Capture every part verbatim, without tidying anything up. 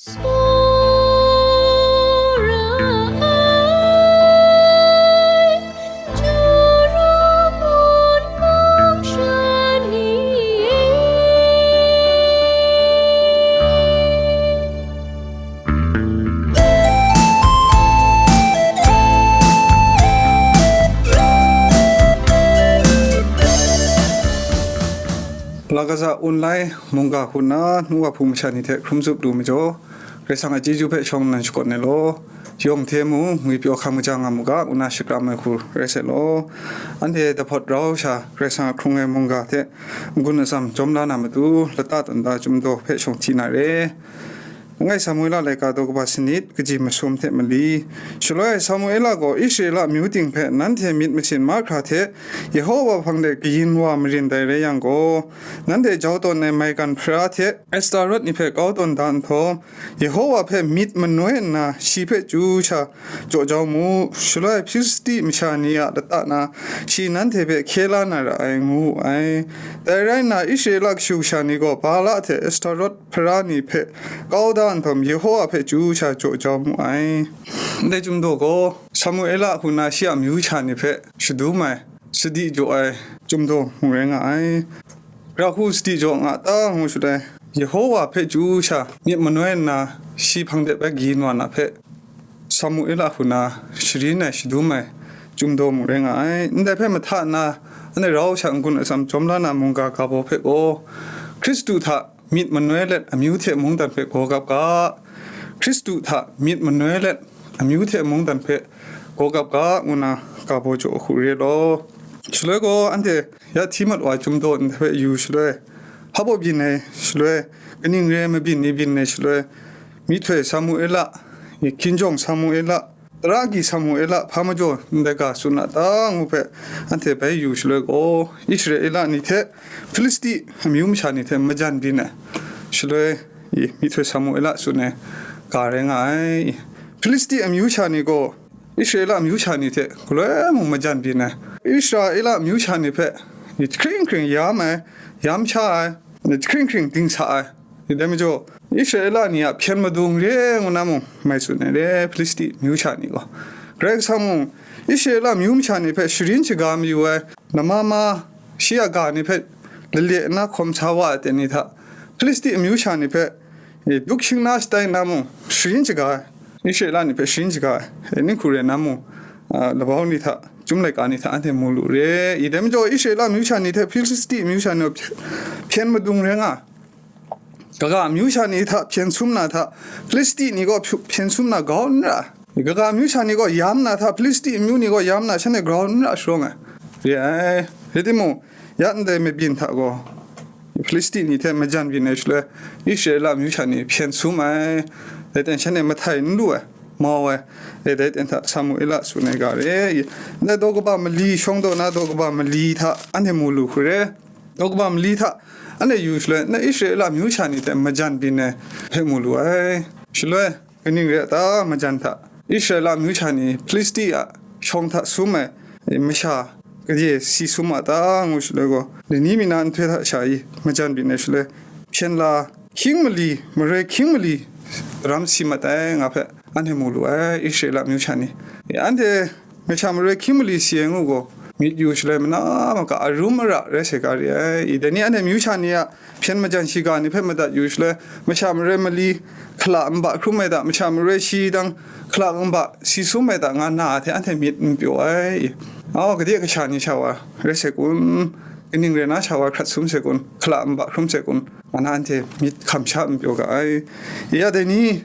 Tsawra ai, Jura mung mung sha ni e. Lagaza online mungga hku nna nu wa hpung masha ni hte hkrum zup lu majaw, Karai Kasang a chyeju hpe shawng nnan shakawn ai law, yawng hte mung ngwipyaw hkam kaja nga mu ga, ngu na shakram ai hku rai sai law. Anhte dahpawt rau sha Karai Kasang a hkrung ai mungga hte n-gun atsam jawm la na matu, lata tawn da Chyum Daw hpe shawng hti na re. Langai Samuela laika daw kaba sanit, kaji masum hte mali. Shaloi Samuela gaw Israela amyu ting hpe nanhte myit masin mahkra hte Yehowa hpang de kayin wa marin dai rai yang gaw, nanhte jau tawn ai maigan hpara hte Astarot ni hpe kau tawn da nhtawm, Yehowa hpe myit manoi nna shi hpe chyu sha jaw jau mu. Shaloi Hpilisti masha ni a lata na shi nanhte hpe hkye la na ra ai, ngu wu ai. Dai rai nna, Israela kashu kasha ni gaw Bala hte Astarot hpara ni hpe kau da nhtawm, Yehowa hpe chyu sha jaw jau mu ai. Ndai Chyum Daw gaw Samuela hku na shi a amyu sha ni hpe shadum ai, sadi jaw ai Chyum Daw mung rai nga ai. Gara hku sadi jaw nga ta ngu shaloi, Yehowa hpe chyu sha myit manoi nna shi hpang de bai kayin wa na hpe, Samuela hku na sharin ai, shadum ai Chyum Daw mung rai nga ai. Ndai hpe mahta nna, anhte rau sha n-gun atsam jawm la na mungga ga baw hpe gaw, Hkristu hta myit manoi let amyu hte mungdan hpe gaw gap ga, Hkristu hta myit manoi let amyu hte mungdan hpe gaw gap ga, ngu na ga baw jaw hku re law. Shaloi gaw anhte ya hti mat wa Chyum Daw ndai hpe yu shaloi, hpa baw byin ai shaloi, kaning re ai mabyin ni byin ai shaloi, myihtoi Samuela, hkinjawng Samuela, tara agyi Samuela hpa majaw ndai ga tsun a ta ngu hpe anhte bai yu shaloi gaw, Israela ni hte Hpilisti amyu masha ni hte majan byin ai shaloi, i, myihtoi Samuela tsun ai ga rai nga ai. Hpilisti amyu sha ni gaw Israela amyu sha ni hte galoi mung majan byin ai. Israela amyu sha ni hpe i, jahkring hkring yam ai, yam sha ai, jahkring hkring dingsa ai. Dai majaw, Israela ni a hpyen madung re ngu na mung mai tsun ai re, Hpilisti myu sha ni gaw. Karai Kasang mung, Israela myu masha ni hpe sharin shaga mayu ai, lama ma, shi a ga ni hpe lale nna hkawm sa wa ai ten ni hta, Hpilisti myu sha ni hpe, e, duk shing na shatai nna mung, sharin shaga ai, Israela ni hpe sharin shaga ai, e, ning hku rai nna mung, a, labau ni hta, chyum laika ni hta anhte mu lu re. I dai majaw, Israela myu sha ni hte Hpilisti myu sha ni hpyen madung rai nga, kaga myu sha ni hta hpyen sum na hta, Hpilisti ni gaw hpyu-, hpyen sum na grau n ra. Kaga myu sha ni gaw yam na hta, Hpilisti myu ni gaw yam na, shanhte grau n ra sharawng ai re ai. Rai timung, ya ndai mabyin hta gaw, Hpilisti ni hte majan byin ai shaloi, Israela myu sha ni hpyen sum ai. Dai ten shanhte mahtai n lu ai, mau ai. E, dai ten hta Samuela tsun ai ga re. Ndai daw kaba mali, shawng daw na daw kaba mali hta anhte mu lu hku re. Daw kaba mali hta anhte yu shaloi, na Israela myu sha ni hte majan byin ai hpe mu lu ai. Shaloi, kaning re a ta, majan hta Israela myu sha ni Hpilisti a shawng hta sum ai masha gade si sum a ta, ngu shaloi gaw, lani mi na nhtoi hta sha i majan byin ai shaloi, hpyen la hkying mali, maroi hkying mali daram si mat ai, nga hpe anhte mu lu ai, Israela myu sha ni. Anhte masha maroi hkying mali si ai ngu gaw, myit yu shaloi mana maka arum ara rai sai ga re ai. I dai ni anhte myu sha ni a hpyen majan shiga ni hpe madat yu shaloi, masha maroi mali hkala nba hkrum ai da, masha maroi shi dang hkala nba si sum ai da, nga na a hte anhte myit n pyaw ai. Aw, gade kasha ni sha wa rai sai kun, kaning rai na sha wa hkrat sum sai kun, hkala nba hkrum sai kun, nga na anhte myit hkam sha n pyaw ga ai. Ya dai ni,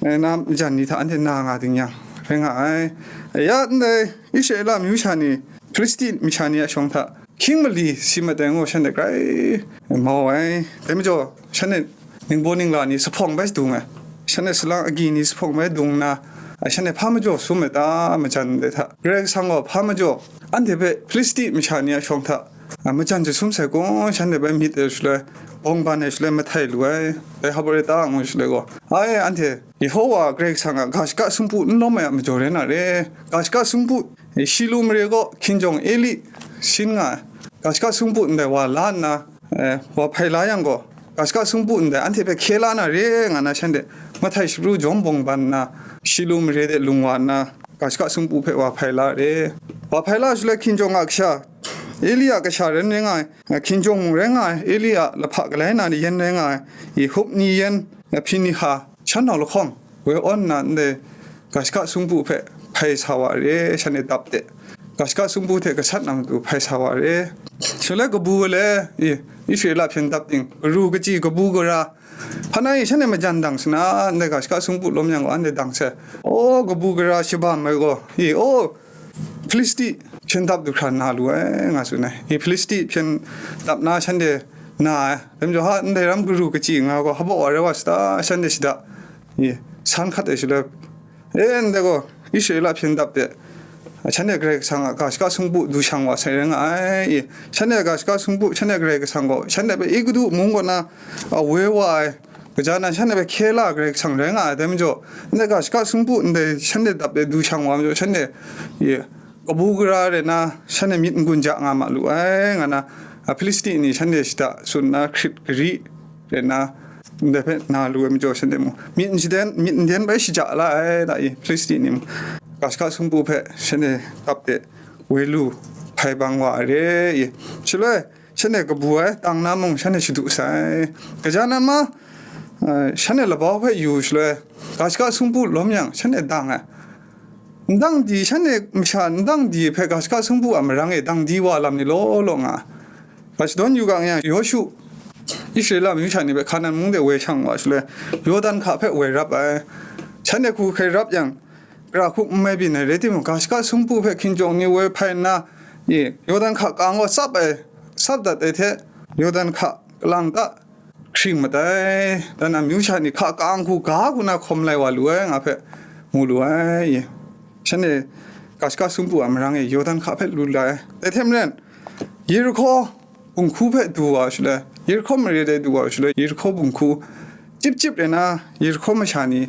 eh, na majan ni hta anhte na nga ding yang, rai nga ai. Ya ndai Israela myu sha ni, Hpilisti masha ni a shawng hta, hkying mali si mat ai ngu shanhte grai mau ai. Dai majaw, shanhte ningbaw ningla ni zuphpawng bai dung ai, shanhte salang agyi ni zuphpawng bai dung nna, shanhte hpa majaw sum ai ta, majan ndai hta? Karai Kasang gaw hpa majaw anhte hpe Hpilisti masha ni a shawng hta, a, majan jasum sai kun, shanhte bai myit ai shaloi, bawng ban ai shaloi, mahtai lu ai, dai hpa rai ta ngu shaloi gaw, ai, anhte Yehowa Karai Kasang a ga shaka sumpu n lawm ai a majaw rai na re. Ga shaka sumpu, e, Shilu mare gaw hkinjawng Eli sin nga ai. Ga shaka sumpu ndai wa la nna, e, wa hpai la yang gaw, ga shaka sumpu ndai anhte hpe hkye la na re nga na shanhte mahtai shapru jawm bawng ban nna, Shilu mare de lung wa nna, ga shaka sumpu hpe wa hpai la re. Wa hpai la shaloi hkinjawng a kasha, Eli a kasha ren rai nga ai, hkinjawng mung rai nga ai, Eli a lahpa galai na ni yen rai nga ai, i Hopni yen, Hpiniha, shan nau lahkawng, woi awn nna ndai ga shaka sumpu hpe hpai sa wa re, shanhte dap de, ga shaka sumpu hte gasat na matu hpai sa wa re. Shaloi kabu le, i, Israela hpyen dap ting, garu kachyi, kabu gara, hpa na i shanhte majan dang sa na, ndai ga shaka sumpu lawm yang gaw anhte dang sai. O, kabu gara shabam ai gaw, i, o, Hpilisti hpyen dap du hkra na lu ai, nga tsun ai. I Hpilisti hpyen dap na shanhte na ai, dai majaw, ha, ndai ram garu kachyi nga gaw, hpa baw wa rai wa sata, shanhte shada, i, san hkat ai shaloi, e, ndai gaw, Israela hpyen dap de, shanhte Karai Kasang a ga shaka sumpu du shang wa sai rai nga ai, i, shanhte ga shaka sumpu, shanhte Karai Kasang gaw, shanhte hpe Egutu mung kaw na, a, woi wa ai, kaja na shanhte hpe hkye la Karai Kasang rai nga ai, dai majaw, ndai ga shaka sumpu ndai shanhte dap de du shang wa majaw, shanhte, i, kabu gara rai na, shanhte myit n-gun ja nga ma lu ai, nga na, a, Hpilisti ni shanhte shada tsun na hkrit gari rai na, ndai hpe na lu ai majaw, shanhte mung myit n shaden, myit n den bai shaja la ai, da i, Hpilisti ni mung ga shaka sumpu hpe shanhte dap de woi lu hpai bang wa ai re, i. Shaloi, shanhte kabu ai tang na mung shanhte shadu sai. Gaja na ma, eh, shanhte labau hpe yu shaloi, ga shaka sumpu lawm yang, shanhte dang ai. Ndang di, shanhte masha ndang di hpe ga shaka sumpu a marang e dang di wa lam ni law law nga. Ga shadawn yu ga nga yang, Yawshu, Israela amyu sha ni hpe Hkanan mung de woi shang wa shaloi, Yawdan hka hpe woi rap ai. Shanhte hku hkrai rap yang, gara hku n mai byin ai rai timung, ga shaka sumpu hpe hkinjawng ni woi hpai nna, i, Yawdan hka kang gaw tsap ai, tsap dat ai hte, Yawdan hka kalang ta hkring mat ai, dan a amyu sha ni hka kang hku ga hku na hkawm lai wa lu ai, nga hpe mu lu ai, i. Shanhte ga shaka sumpu a marang e Yawdan hka hpe lu la ai. Dai hte maren, Yerihko bunghku hpe du wa shaloi, Yerihko mare dai du wa shaloi, Yerihko bunghku chyip chyip rai na, Yerihko masha ni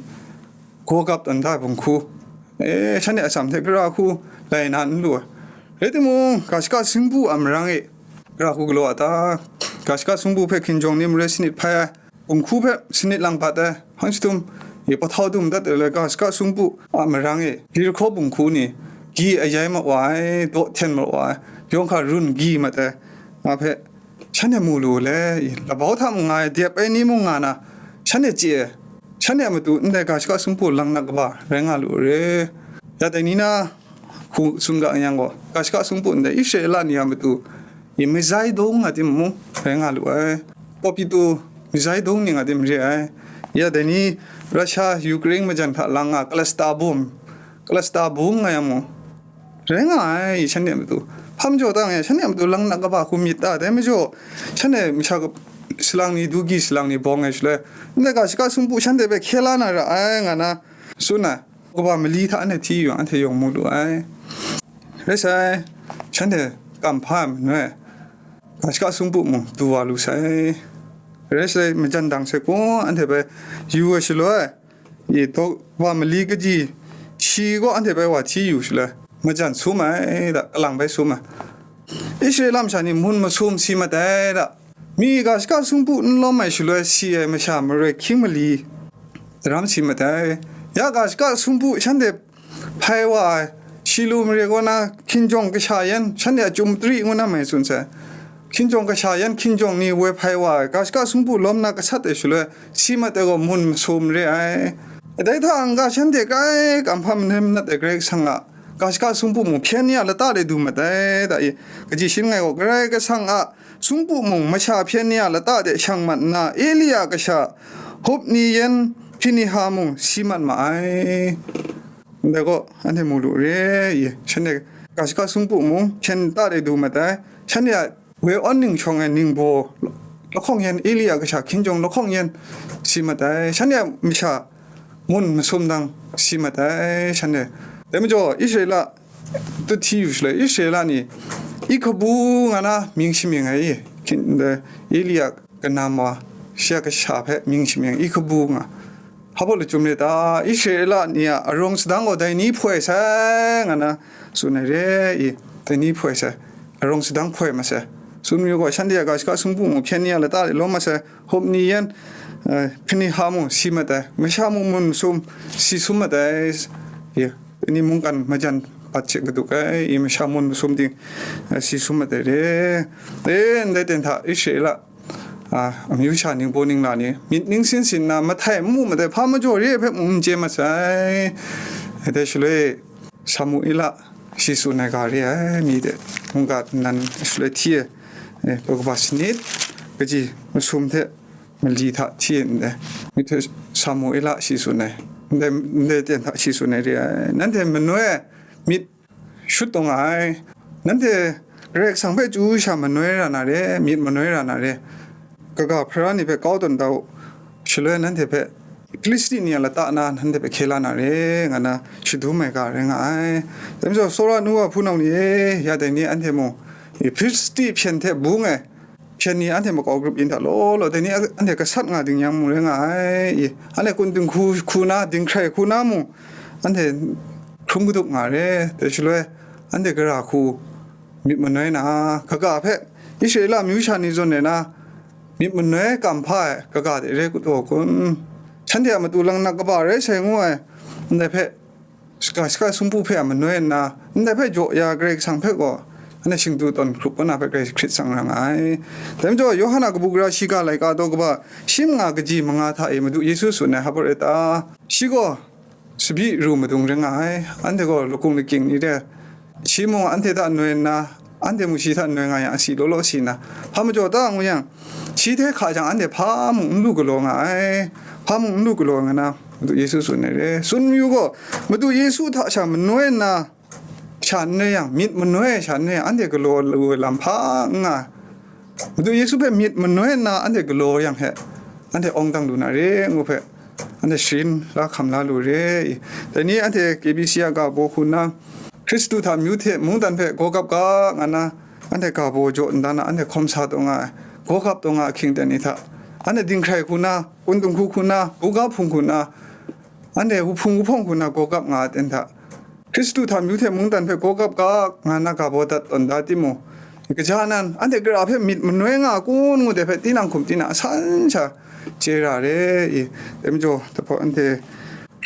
gaw gap tawn da ai bunghku, e, shanhte atsam hte gara hku lai na n lu ai. Rai timung, ga shaka sumpu a marang e gara hku galaw a ta? Ga shaka sumpu hpe hkinjawng ni mare sanit hpai ai, bunghku hpe sanit lang bat ai, hpang jahtum, i, pahtau dum dat ai le, ga shaka sumpu a marang e Yerihko bunghku ni gi ayai ma wa ai, daw hten ma wa ai, yawng hka run gi mat ai, nga hpe shanhte mu lu le, i, labau hta mung nga ai, dep ai ni mung nga na, shanhte chye ai, shanhte a matu ndai ga shaka sumpu lang na kaba rai nga lu re. Ya dai ni na hku tsun ga yang gaw, ga shaka sumpu ndai Israela ni a matu, i, mizai dong nga timung rai nga lu ai, torpedo mizai dong ni nga tim re ai. Ya dai ni Russia Ukraine majan hta lang nga cluster bomb, cluster bomb nga yang mung, rai nga ai, shanhte a matu. Hpa majaw tang e, shanhte a matu lang na kaba hku myit ta, dai majaw, shanhte masha salang ni, du gi salang ni bawng ai shaloi, ndai ga shaka sumpu shanhte hpe hkye la na ra ai, nga na tsun ai. Kaba mali hta anhte hti yu yang, anhte yawng mu lu ai. Rai sai, shanhte kam hpa ai manoi, ga shaka sumpu mung du wa lu sai. Rai sai, majan dang sai kun anhte bai yu ai shaloi, i, daw wa mali kaji shi gaw anhte bai wa hti yu shaloi, majan sum ai da, kalang bai sum ai. Israela masha ni mun masum si mat ai da, mi ga shaka sumpu n lawm ai shaloi si ai masha maroi hkying mali daram si mat ai. Ya ga shaka sumpu shanhte hpai wa ai, Shilu mare kaw na hkinjawng kasha yan, shanhte a chyum matri ngu na mai tsun sai. Hkinjawng kasha yan, hkinjawng ni woi hpai wa ai, ga shaka sumpu lawm na gasat ai shaloi, si mat ai gaw mun masum re ai. Dai hta n-ga shanhte kai kam hpa manai manat ai Karai Kasang a ga shaka sumpu mung hpyen ni a lata de du mat ai, da i, kaji shin ngai gaw, Karai Kasang a sumpu mung masha hpyen ni a lata de shang mat nna, Eli a kasha Hopni yan Hpiniha mung si mat ma ai. Ndai gaw, anhte mu lu re i, shanhte ga shaka sumpu mung hpyen lata de du mat ai, shanhte a woi awn ning shawng ai ningbaw lahkawng yan, Eli a kasha hkinjawng lahkawng yan si mat ai, shanhte a masha mun masum dang si mat ai, shanhte. Dai majaw, Israela tut hti yu shaloi, Israela ni Ikabu nga na mying shamying ai, hkin-, Eli a kanam wa, shi a kasha hpe mying shamying Ikabu nga. Hpa baw lachyum le ta? Israela ni a arawng sadang gaw dai ni hpoi sai, nga na tsun ai re i, dai ni hpoi sai, arawng sadang hpoi masai, Tsun yu gaw, shanhte a ga shaka sumpu mung hpyen ni a lata de lawm masai, hop ni yan, eh, hpyen ni ha mung si mat ai, masha mung mun sum si sum mat ai, ye, ni mungkan majan pat hte kaduk ai, i masha mun masum ting, eh, si sum mat ai re. E, ndai ten hta Israela, a, amyu sha ningbaw ningla ni, myit ningsin sin na, mahtai n mu mat ai, hpa majaw re ai hpe mung n chye mat sai. Dai shaloi, Samuela shi tsun ai ga re ai, mi de, mungga nan shaloi hti ai, eh, daw kaba sanit, kaji masum hte mali hta hti ai ndai, myit hte Samuela shi tsun ai, ndai, ndai ten hta shi tsun ai re ai. Nanhte manoi ai myit shut taw nga ai. Nanhte Karai Kasang hpe chyu sha manoi ra na re, myit manoi ra na re. Kaga hpara ni hpe kau tawn da u. Shaloi nanhte hpe Hpilisti ni a lata na nanhte hpe hkye la na re, nga na shadum ai ga rai nga ai. Dai majaw, tsawra nu wa hpunau ni e, ya dai ni anhte mung, Hpilisti hpyen hte bung ai hpyen ni anhte makau grup yin hta law law, dai ni anhte gasat nga ding yang mung rai nga ai. I, anhte kun dinghku hku na, dinghkrai hku na mung, anhte hkrum kadup nga re. Dai shaloi, anhte gara hku myit manoi na, kaga hpe Israela amyu sha ni zawn ai na, myit manoi kam hpa ai kaga de re kau kun? Shanhte a matu lang na kaba rai sai ngu ai, ndai hpe, shaka shaka sumpu hpe a manoi nna, ndai hpe jaw ya Karai Kasang hpe gaw, anhte shingdu tawn hkrup kau na hpe Karai hkrit tsang ra nga ai. Dai majaw, Yawhan a kabu gara shiga laika daw kaba shi manga kaji manga hta e Madu Yesu tsun ai hpa rai ta? Shi gaw, tsabyi ru madung rai nga ai, anhte gaw lakung lakying ni re, shi mung anhte hta noi nna, anhte mung shi hta noi nga yang, asi law law si nna, hpa majaw ta ngu yang, shi hte hka jang, anhte hpa mung n lu galaw nga ai, hpa mung n lu galaw nga na, Madu Yesu tsun ai re. Tsun mayu gaw, Madu Yesu hta sha manoi nna, sha n rai yang, myit manoi ai sha n rai yang, anhte galaw lu ai lam hpa n nga ai. Madu Yesu hpe myit manoi nna anhte galaw yang hte, anhte awng dang lu na re ngu hpe, anhte sharin la hkam la lu re i. Dai ni anhte K B C a ga baw hku nna, Hkristu hta myu hte mungdan hpe gaw gap ga nga na, anhte ga baw jaw nda na, anhte hkawm sa taw nga ai, gaw gap taw nga ai hkying ten ni hta, anhte dinghkrai hku na, kun dinghku hku na, buga hpung hku na, anhte wuhpung wuhpawng hku na gaw gap nga ai ten hta, Hkristu hta myu hte mungdan hpe gaw gap ga nga na ga baw dat tawn da timung, kaja nan anhte gara hpe myit manoi nga kun ngu dai hpe, tinang hkum tinang asan sha chye ra re i. Dai majaw, dai hpawt anhte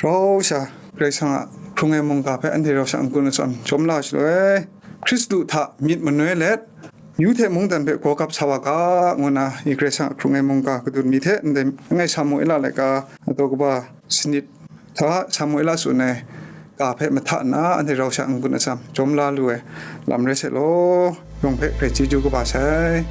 rau sha Karai Kasang a hkrung ai mungga hpe anhte rau sha n-gun atsam jawm la shaloi, Hkristu hta myit manoi let, myu hte mungdan hpe gaw gap sa wa ga, ngu na i Karai Kasang a hkrung ai mungga kadun mi hte ndai langai Samuela laika daw kaba sanit hta Samuela tsun ai ga hpe mahta nna, anhte rau sha n-gun atsam jawm la lu ai lam rai sai law, yawng hpe grai chyeju kaba sai.